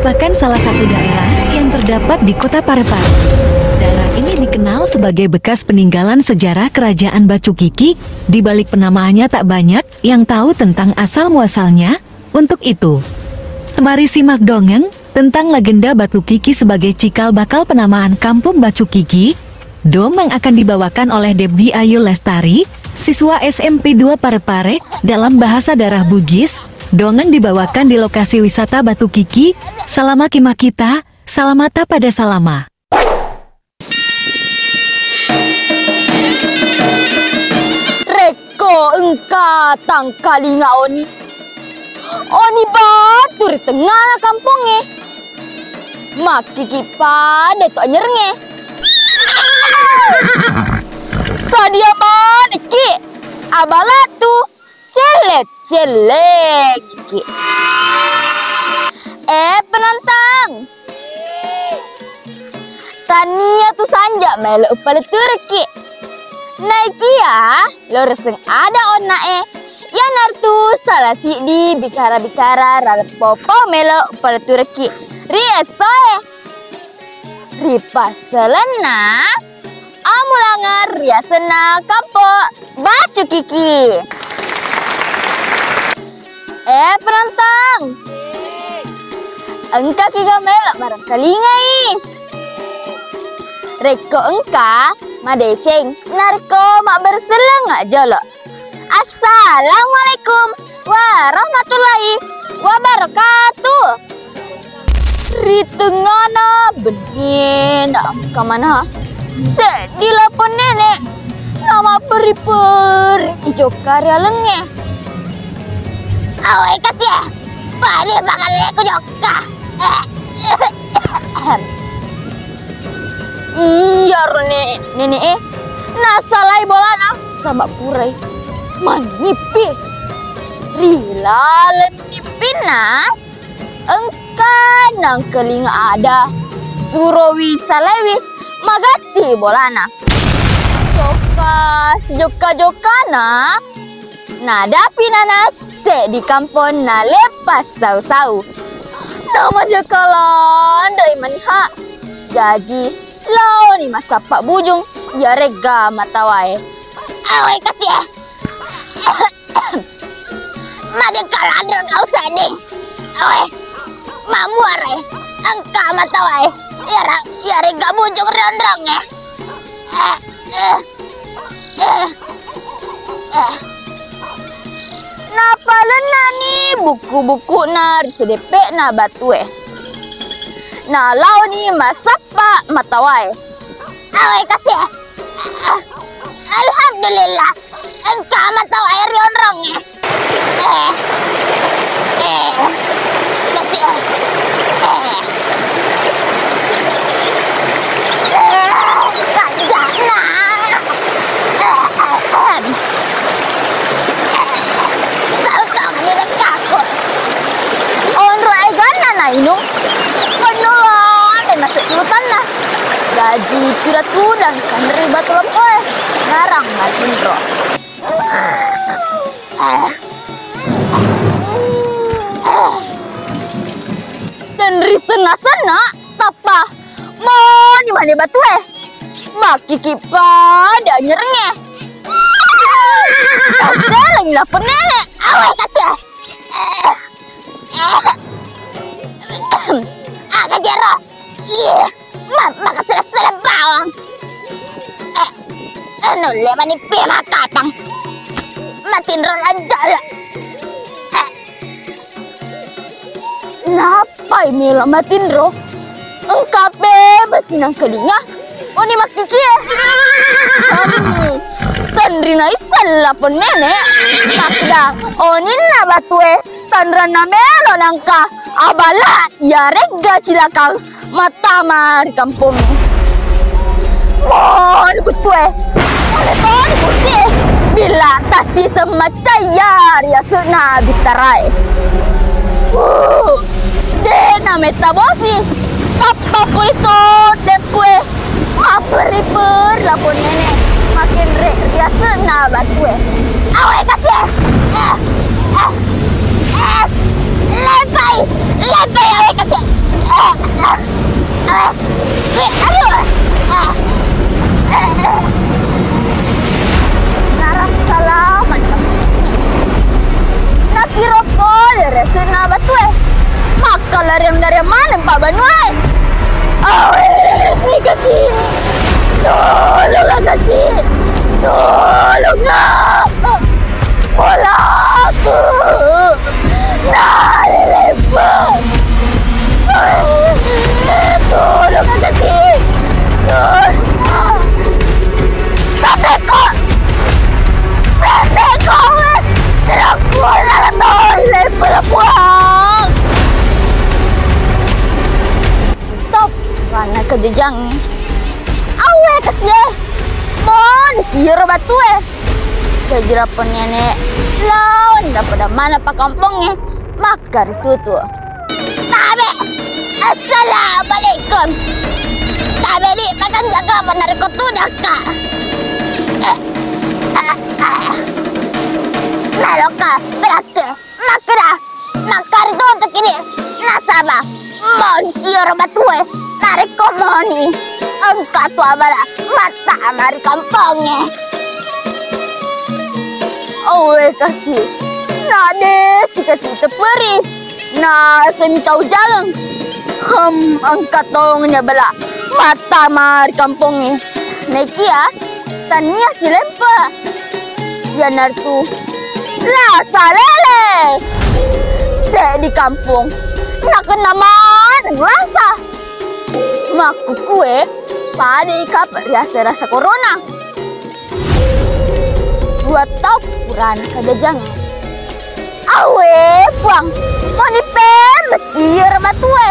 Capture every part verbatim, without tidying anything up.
merupakan salah satu daerah yang terdapat di Kota Parepare. Daerah ini dikenal sebagai bekas peninggalan sejarah Kerajaan Batu Kiki. Di balik penamaannya, tak banyak yang tahu tentang asal muasalnya. Untuk itu, mari simak dongeng tentang legenda Batu Kiki sebagai cikal bakal penamaan Kampung Batu Kiki. Dongeng akan dibawakan oleh Debbie Ayu Lestari, siswa S M P dua Parepare, dalam bahasa daerah Bugis. Dongeng dibawakan di lokasi wisata Batu Kiki. Salama ki makkita, salamata pada salama. Rekko engka tangkalinga oni, oni batu ri tengngana kampongnge, makkiki pada tu anyerengnge. Sadia manekki abalatu. Celle-cellengiki. Eh, penonton. Tania tu sanja melo upaleturekki. Naikia loroseng ada onna e. Iyanaritu salah siddi bicara-bicara laleng popo melo upaleturekki ri esso e. Ri passalenna amulangar riasenna Kampo Batu Kiki. Eh, penonton, engka kiga melo marengkalingai? Rekko engka, madeceng, narekko mabberselleng jolo. Assalamualaikum warahmatullahi wabarakatuh. Ri tengngana bennie naengka maneng seddi lapong nene namapperi-peri jokka ri alengnge. Awe kasi e, pada pangalleku jokka. Iyaro ne-, nene e nasalai bolana saba purai mannippi. Ri laleng nippinna engka nangkalinga ada surowi salaiwi magatti bolana. Jokka sijokka-jokkana. Nadapi nana seddi kampong naleppa sau-sau. Namajeka landai maniha. Jaji laoni massappa bujung iyaregga matawae. Awe kasi e. Majeka landai kau seddi. Awe. Mammuare. Engka matawae. Iyara-, iyaregga bujung ri onrongnge. Eh, eh. Eh, eh. Napalennani buku-bukuna ri sedeppe'na batue. Nalaoni massappa matawae. Awe kasi e. Alhamdulillah, engka matawae ri onrongnge. Eh. Eh. Kasi e. Eh. Eh. Kanjana. Eh, eh, eh. Sautongni dekkakku. Onro eganna nainung. Pennulang dena sejutanna. Jaji pira tudang sanri batu lempoe. Ngarang matinro. Tenri senna-senna, tappa moni mani batue. Makkiki pada nyerengnge. Kaselengi lapong nene. Awe kasi e. Aga jero. Iya. Ma-, makasala-sala bawang. Eh, eh, nulle manippi makkatang. Matinro lanjala. Eh. Nappai melo matinro? Engka pe besi nangkalinga. Oni makkiki e. Hmm. Tenri naisseng lapong nene. Makkeda oninna batue. Tanranna melo nangka abala iyaregga cilakang mattama ri kampongnge. Moni kutue, moni toni kusie, bila tasiseng maccaya ri ase'na bittarae. Uh, de' nametta bosi, tappa pole to deppue. Mapperi-peri lapong nene makenre ri ase'na batue. Awe kasi e. Eh, eh, eh. Lepai Lempe ya, weh, kasi. Eh, eh, eh, eh, aduh. Eh, eh, eh. Narang salamat. Napiro pole resenna batue. Makkalariang dari mana Pak Banua, eh? Awe, ni kasi. Tolong kasi. Tolong. Polaku. Nalepa. Tolong kasi. Tolong. Sampai kok. Sampai kok. Tolong, tolong, tolong, pulang. Stop. Mana kejejangnya? Awe, kesie. Mon, siro batue. Jaji lapong nenek, laon dapada mana pakkampongnge, makkaritutu. Tabe! Assalamualaikum. Tabe di, makan jaga apa narekko tudakka. Eh, eh, eh. Meloka, berakke. Makkeda, makkaritutuki ni, nasaba mon siro batue, narekko moni engka tu abala mattama ri kampongnge. Owe kasi, na de si kasi tepperi, na semi tau jaleng. Hem, engka tongeng abala mattama ri kampongnge. Nekia Tania silempe. Iyanaritu lasa lele. Seddi kampong nakenna maneng lasa. Makkukue pada ikap riaseng rasa corona. Dua tau purana kajajangnge. Awe, Puang, moni pe mesir matue.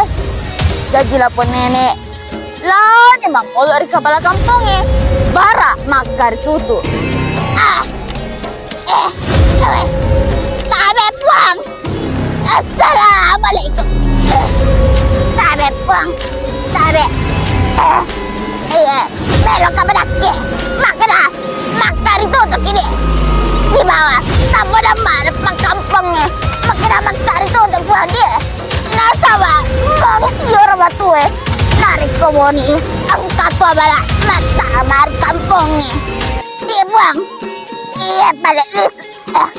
Jaji lapong nenek. Laoni mammolo ri kapala kampongnge, bara makkaritutu. Ah, eh, eh, tabe, Puang. Assalamualaikum. Eh, tabe, Puang. Tabe. Eh, iya, meloka badakke. Makkeda, makkaritutuki de. Sibawa, tambo dammana pakkampongnge. Makkeda makkaritutu, Puang, de. Nasaba, moni siro batue. Narekko moni, engka tu abala mattama ri kampongnge. Di Puang, iya pada lis, eh,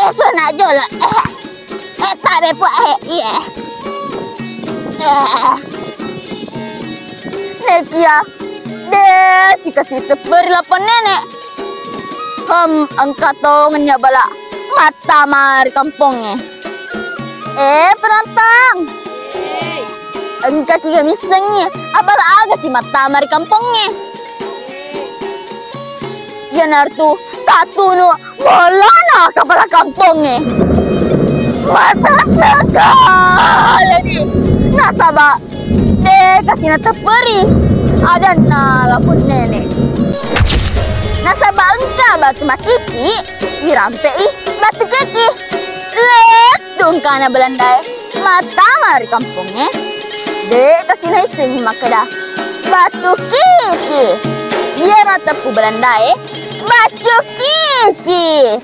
isu na jolo, eh, eh, tabe Puang, eh, iya. Eh. Nekia, de si kasi tepperi lapong nenek. Hem, engka tongenni abala mattama ri kampongnge. Eh, penonton. Engka kiga missengngi abala aga si mattama ri kampongnge. Iyanaritu tattunu bolana kapala kampongnge. Masesseng kaleni. Nasaba de kasi natepperi adanna lapong nenek. Nasaba engka batu makiki, irampe'i batu kiki. Lettu engkana Belandae mattama ri kampongnge, de kasi naissengngi makkeda batu kiki. Iyaro teppu Belandae batu kiki.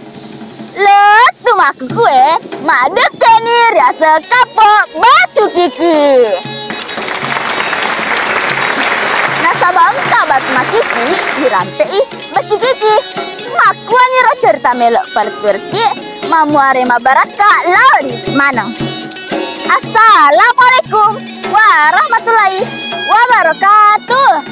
Lettu makkukue, maddekkeni riaseng kappo baccu kiki. Nasaba engka batu makiki irampe'i baccu kiki. Makkuaniro cerita melo palettuerki, mamuare mabarakka lao ri maneng. Assalamualaikum warahmatullahi wabarakatuh.